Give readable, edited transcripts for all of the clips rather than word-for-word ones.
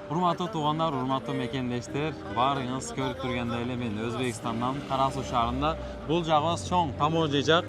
Урматтуу туугандар, урматтуу мекендештер, баарыңыз көрүп тургандай эле, мен Өзбекстандан, Кара Суу шаарында. Бул жагыбыз чоң таможня жак,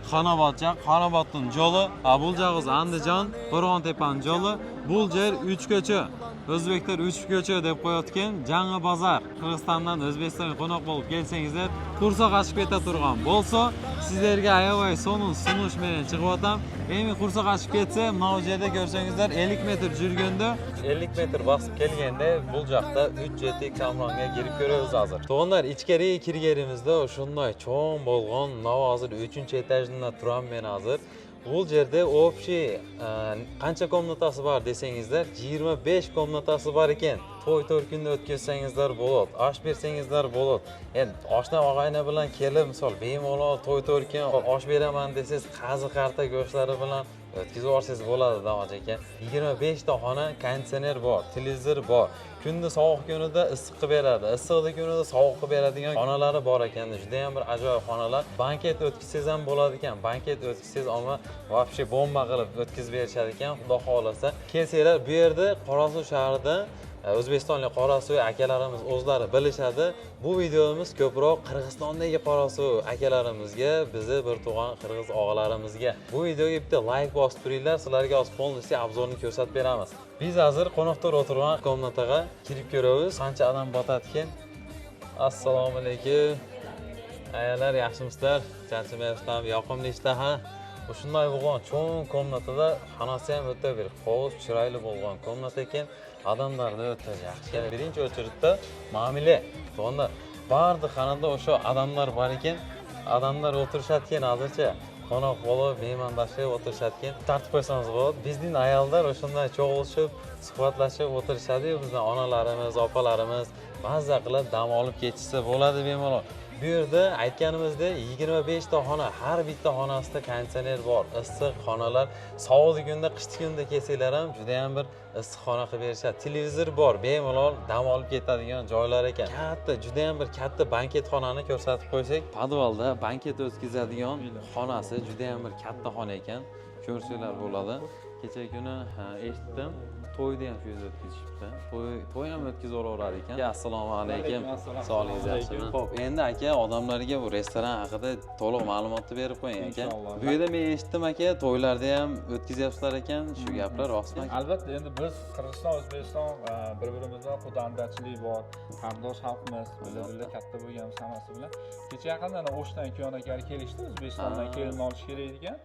Ханабад жак, Ханабадтын жолу, а бул жагыбыз Андыжан, Коргон Тепанын жолу. Бул жер Үч көчө. Өзбектер Үч көчө деп коет экен. Жаңы базар. Кыргызстандан Өзбекстанга конок болуп келсеңиздер, курсак ачып кете турган болсо, сиздерге аябай сонун сунуш менен чыгып атам. Эми курсак ачып кетсе, мына жерде көрсөңүздөр, 50 метр жүргөндө, 50 метр басып келгенде, бул жакта Үч жети Камранга кирип көрөбүз азыр. Туугандар, ичкери киргенимизде ушундай чоң болгон, мынау азыр үчүнчү этажында турам мен азыр. Бул жерде общий канча комнатасы бар десеңиздер, 25 комнатасы бар экен. Той төркүндө өткөзсөңүздөр болот, аш берсеңиздер болот. Эми ошна агайна менен келип, мисалы, беймалол той төркүн ош береман десеңиз, казы карта go'shtlari bilan o'tkazib yuborsangiz bo'ladi, davoch aka. 25 ta xona, konditsioner bor, televizor bor. Kunni sovuq kunida issiq qilib beradi, issiqli kunida sovuq qilib beradigan xonalari bor ekan. Judayam bir ajoyib xonalar. Banket o'tkazsangiz ham bo'ladi ekan. Banket o'tkazsangiz, omma, вообще bomba qilib o'tkazib berishadi ekan, xudo xohlasa. Kelsanglar, bu yerda, Qorasuv shahrida, o'zbekistonlik Qorasuv akalarimiz o'zlari bilishadi. Bu videomiz ko'proq Qirg'izistondagi Qorasuv akalarimizga, bizni bir tug'an qirg'iz og'alarimizga. Bu videoga bitta layk bosib turinglar, sizlarga hozir полностью обзор ni ko'rsatib beramiz. Biz hozir qo'noqlar o'tirgan комната ga kirib ko'ramiz, qancha odam botadi ekan. Assalomu alaykum, ayalar, yaxshimisizlar? Charchamayapsizlarmi? Yoqimli ishtaha. Ушундай болгон чоң комната да, xonasi ham o'ta bir xo'sh, chiroyli bo'lgan комната ekan. Odamlarni o'ta yaxshi, birinchi очередь da mamila. Tug'anlar, баардык xonada o'sha odamlar bor ekan. Odamlar o'tirishadi ekan, hozircha qo'noq bo'lib, mehmondorchilik o'tirishadi ekan. Tartib qo'ysangiz bo'ladi. Bizning ayollar o'shanday cho'g'ilishib, suhbatlashib o'tirishadi. Bizni onalarimiz, opalarimiz mazza qilib dam olib ketishsa bo'ladi bemalol. Bu yerda, aytganimizdek, 25 ta xona, har bitta xonasida konditsioner bor, issiq xonalar. Sovuq kunda, qishki kunda kelsanglar ham, judayam bir issiq xona qilib berishadi. Televizor bor, bemalol dam olib ketadigan joylar ekan. Katta, judayam bir katta banket xonani ko'rsatib qo'ysak, подвал da banket o'tkazadigan xonasi judayam bir katta xona ekan, ko'rsanglar bo'ladi. Kecha kuni, ha, eshitdim, to'yni ham shu yerda o'tkazishibdi. To'y ham o'tkazib yuboraveradi ekan. Assalomu alaykum, sog'ligingiz yaxshimi? Ho'p, endi, aka, odamlarga bu restoran haqida to'liq ma'lumotni berib qo'ying, aka. Inshaalloh. Bu yerda men eshitdim, aka, to'ylarda ham o'tkazyapsizlar ekan. Shu gaplar rostmi, aka? Albatta, endi biz Qirg'iziston, O'zbekiston bir birimizdan qudandachilik bor, qardosh xalqmiz, birga birga katta bo'lganmiz hammasi bilan. Kecha yaqinda ana O'shdan kuyov akari kelishdi, O'zbekistondan kelin olish kerak ekan.